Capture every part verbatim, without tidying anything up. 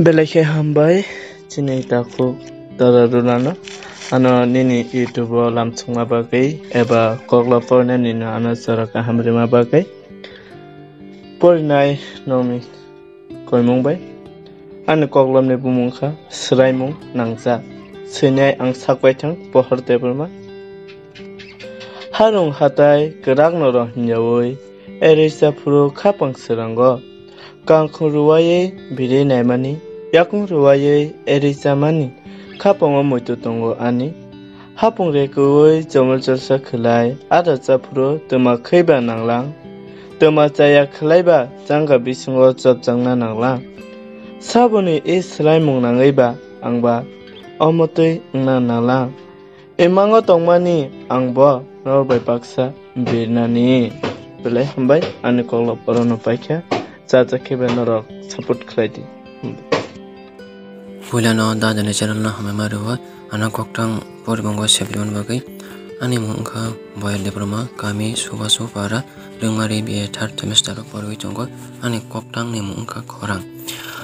Belai khe hambai chini takhuk dara rwnano, ano nini YouTube o lamsokma bagwi eba kokla pornani no ano jora kaham rima bagwi. Porinai nokni koimung bai ani koklopni bumung kha swraimung nangjak, swinai ang sak baithang pohor debwrma. Harung hatai kwrak norok hinjaui erisa phuru khapang swrango. Kangkhung ruwaiwi biri naimani, yakung ruwaiwi eri chamani, khapango muitu tongo ani. Hapung rekuwi chomol cholsa khwlai, ada chaphuru twma khwiba nanglang. Twma chaya khwlaiba changka bisingo chopjakna nanglang. Saboni i swlaimung nangwiba angba omotwi wngna nanglang. Imango tongmani ang bo norok bai baksa birnani. Belai hambai ani koklop orono paikha, cha cha khe bai norok support khlai di. Hambai. Puilano Dadani channel no hambai ma rwo, ano koktang poribongo sebrimani bagwi. Ani mung wngkha Boyal Debbarma, kami Subasu Para, Rwngmari B A third semester o porwi tongo. Ani koktang ni mung wngkha Khorang.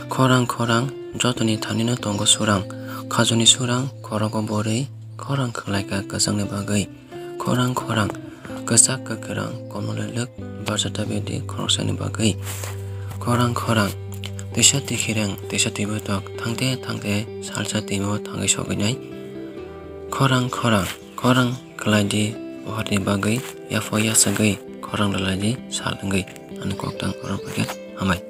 Khorang, khorang, jotoni thani no tongo surang. Khajuni surang, khorogo borwi, khorang khwlaikha kwchangni bagwi. Khorang, khorang, kwchak kwkhrang, komolelwk, barjata bedi khoroksani bagwi. Khorang, khorang, twisa twi khirang, twisa twi botok, thangte thangte salsa twimo thangwi sogwinai. Khorang, khorang, khorang khwlai di, pohorni bagwi, yaphoi yachagwi, khorang rwlai di, sal wngwi, ani koktang oro bagwi hambai.